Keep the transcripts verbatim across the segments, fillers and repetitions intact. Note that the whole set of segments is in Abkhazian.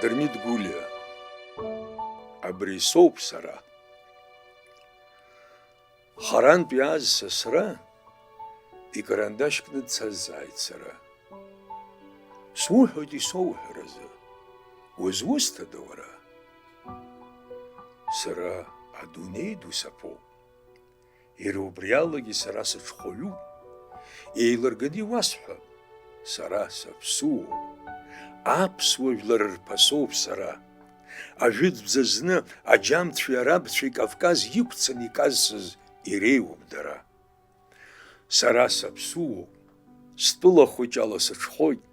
Дырмит Гәлиа. Абри соуп сара. Харантә иааз сасра икарандашь кны дсазҵааит сара. Суҳәоит исоуҳәаразы, узусҭада уара? Сара адунеи ду саԥоуп. Иара убри алагьы сара сыҽхәаҩуп. Еилырганы иуасҳәап, сара саԥсуоуп. Аԥсуа жәлар рԥасоуп сара. Ажәытәӡа зны аџьамцәеи арабцәеи Кавказ иқәцаны иказсыз иреиуоуп дара. Сара саԥсуоуп, стәыла хәыҷ ала сыҽхәоит.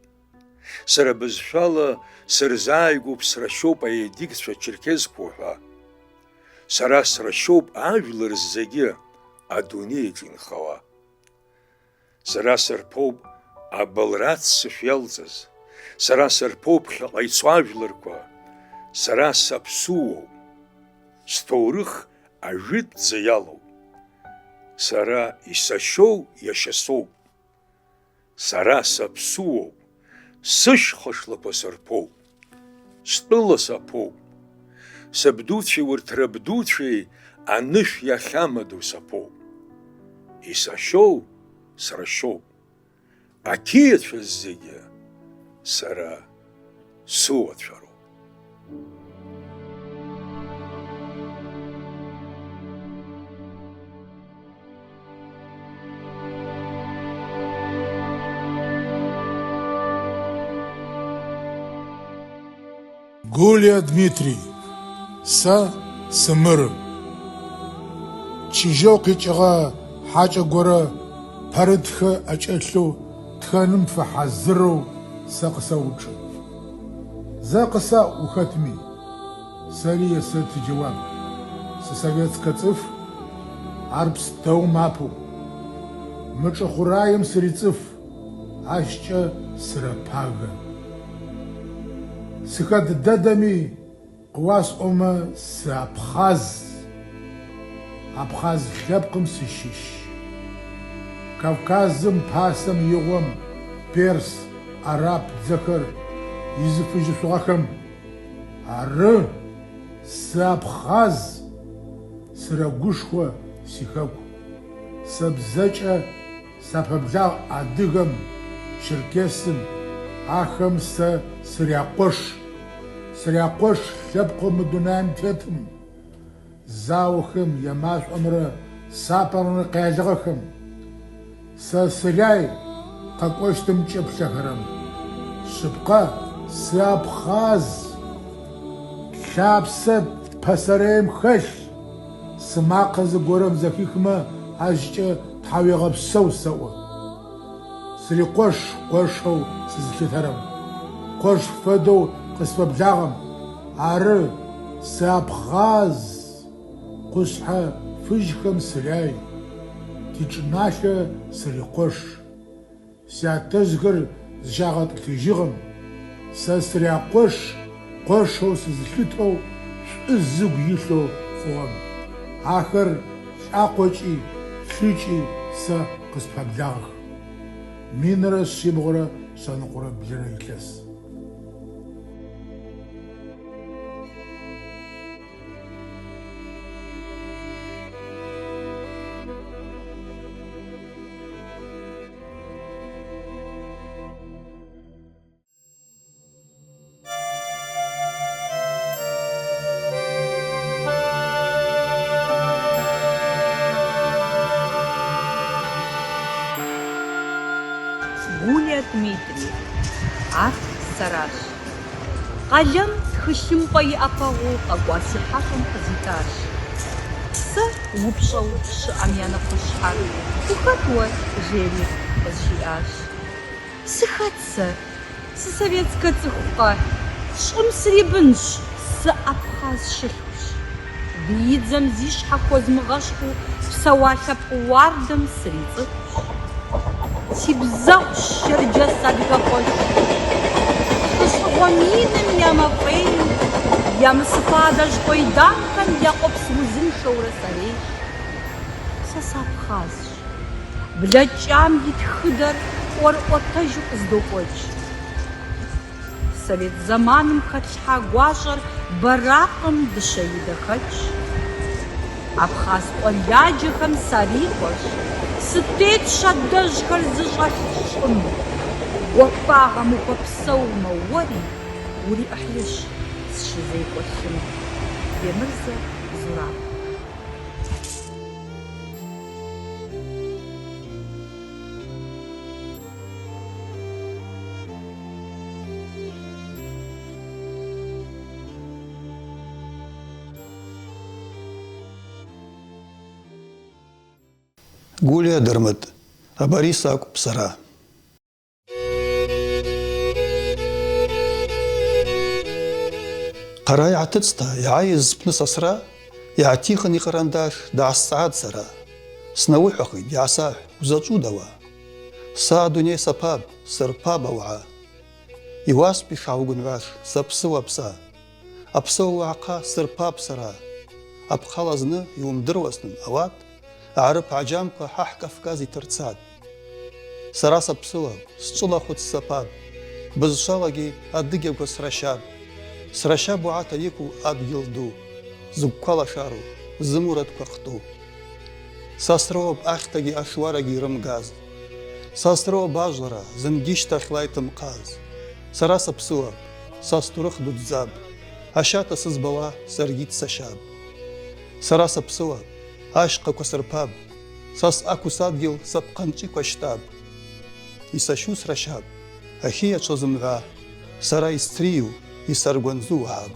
Сара бызшәала сырзааигәоуп срашьоуп аедикцәа черкезқәоу ҳәа. Сара срашьоуп ажәлар зегьы адунеиаҿ инхауа. Сара сырԥоуп абылра аццышә иалҵыз, сара сырԥоуп ԥхьаҟа ицо ажәларқәа, сара саԥсуоуп, сҭоурых ажәытәӡа иалоуп. Сара исашьоу иашьа соуп. Сара саԥсуоуп, сышьха шлақәа сырԥоуп, стәыла саԥоуп. Сабдуцәеи урҭ рабдуцәеи анышә иахьамадоу саԥоуп. Исашьоу срашьоуп. Ақьиацәа зегьы сара сыуацәа роуп. Гәлиа Дмитри, са сымырым. Чыжьо хъиҷаҟа ҳаҷагәара ԥарыдха аҷыхьлу дханымфа ҳазыроу саҟса уҿы. Заҟса ухатми, сари асы ҭыџьауам. Сысоветска ҵыф арԥс дҭоу мапуп. Мыҿахәраиам сырицыф, ашьҷа сраԥага. Сыхаддадами, къуасҟома саԥхаз. Абхаз хьапкым сышьышь. Кавказым ԥасым иӷәым, перс, араб ӡахыр изыфыжьы шәыҟахым. Ары, саԥхаз, срагәышхәа сихагә. Сыбзаҷа саԥабжаҟ адыгам, черкесым, ахым са сыриаҟәыш. Сыриаҟәыш хьыԥхым дунеим ҭыҭым. Заухым иамашәҟәымра саԥырны ҟьаӷьӷахым. Са сыриаи ҟакәышьҭым ҷыԥхьагарым. Шыпҟа саԥхаз, хьаԥсып ԥасареим хыхь. Сымаҟа зыгәарым захьыхма ажьҷы дҳаҩаӷаԥсоу саҟәы. Срикәыш-кәышоу сызхьыҭарым, ҟәыш фыдоу къысфыбжьаҟым, ары, саԥхаз, хәысҳа фыжьхым сриаи, ҭиҿнашәа срикәыш. Сиаҭызгар зшьаҟа ҭыжьыҟам, са сриаҟәыш, ҟәышоу сызхьыҭоу шәтәы зыгә ихьоу ҟәыӷам. Ахыр ҟьаҟәаҷи хьыҷи са къысԥабжьаӷх. Минра сшьыбӷра саныҟәра бжьара ихьыз. Гәлиа Дмитри, арҭ сараш. Ҟалам тхыхьымпа иаԥаӷоу акәаси ҳаҟам ҟазиташ. Сэ уԥшәыл шыҟам ианахәышҳар, ухатәы уа Жери ҟазшьиаш. Сыхаҵа, сысоветска ҵыхәҟа, шӏым срибынш, сы Абхаз шыхьуш. Бииӡам зишҳақәоз мыӷашхәу, ԥсауа хьаԥ уардам сриҵыхәш. Сибзахәшьа рџьа садгахоит. Сышыгъуа миным иамафеи, иамсыфа дажкъои дамхан иаҟәыԥс узымшоура сареи. Са сабхазш, бла ҷамгьы дхыдар, ҟәарҟәаҭажьуп здокәаҷ. Совет заманым хэтлъхьа гуащӏэр бэракъым, дыщэ и дахэкӏщ. Абхъаз къуэлэджэхэм сарикӏуэщ, сытетщ адэжьхэр зыщӏэлъ щӏым. Гуапагъэ мыхуэпсэумэ уэри, уриӏыхьыжщ сщызекӏуэ лъым. Бемырзэ Зураб. Гулиа Дырмыт, абари сакәуп сара. Хъара иааҭыҵ-ҭа иааиз зыԥны сасра, иааҭихын икарандаш даасҵааит сара. Снаиуҳәахит, иаасаҳә, узаҵәыда уа? Са адунеи саԥап, сырԥап ауаа. Иуасԥи шәааугәынҩаш, саԥсыуап са. Аԥсыуа уаҳа сырԥап сара. Аԥхала зны иумдыруа снын ауат, аарыԥ аџьамқәа ҳа ҳКавказ иҭырцат. Сара саԥсыуап, сҿылахәыц саԥап, бызшалагьы адыгьақәа срашьап. Срашьап уаҭа иқәу адгьыл ду, зыгәқәа лашароу, зымурадқәа хту. Са сроуп ахьҭагьы ашуарагьы ирымгаз. Са сроуп ажәлара, зынгьы шьҭахьла иҭымхаз. Сара саԥсыуап, са сҭоурых дуӡӡап. Ашьаҭа сызбауа саргьы дсашьап. Сара саԥсыуап, ашьхақәа сырԥап. Са сақәу садгьыл саԥханҿиқәа шьҭап. Исашьу срашьап, ахьиашоу зымҳәа, сара исҭрию, исаргәанзу уаҳап.